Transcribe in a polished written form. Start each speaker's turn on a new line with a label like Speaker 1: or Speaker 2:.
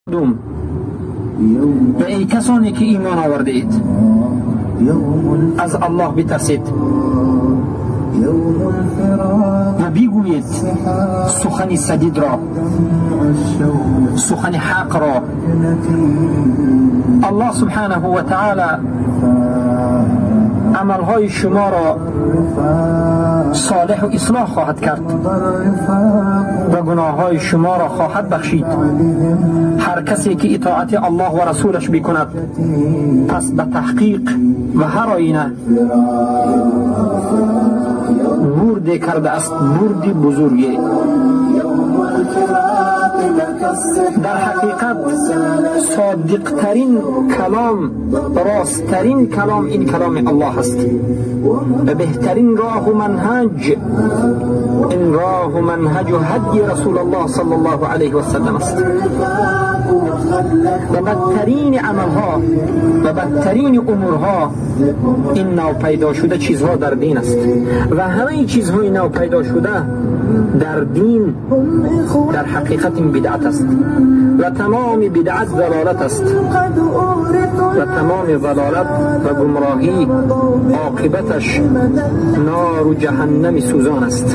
Speaker 1: Мардум ва эй касоне ки имон овардаед, аз Аллоҳ битарсед ва бигӯед сухани садидро, сухани ҳақро. Аллоҳ субҳанаҳу ва таъоло амалҳои шуморо солеҳу ислоҳ хоҳад кард ва гуноҳҳои шуморо хоҳад бахшид. Ҳар касе ки итоати Аллоҳ ва расулаш бикунад, пас ба таҳқиқ ва ҳар оина бурде кардааст, бурди бузурге. Дар ҳақиқат содиқтарин калом, росттарин калом ин каломи Аллоҳ аст ва беҳтарин роҳу манҳаҷ ин роҳу манҳаҷу ҳадйи Расулуллоҳ саллаллоҳу алайҳи васаллам аст. Ва бадтарини амалҳо ва бадтарини умурҳо ин навпайдо шуда чизҳо дар дин аст ва ҳамаи чизҳои навпайдо шуда дар дин дар ҳақиқат ин бидъат аст ва тамоми бидъат залолат аст ва тамоми залолат ва гумроҳӣ оқибаташ нору ҷаҳаннами сӯзон аст.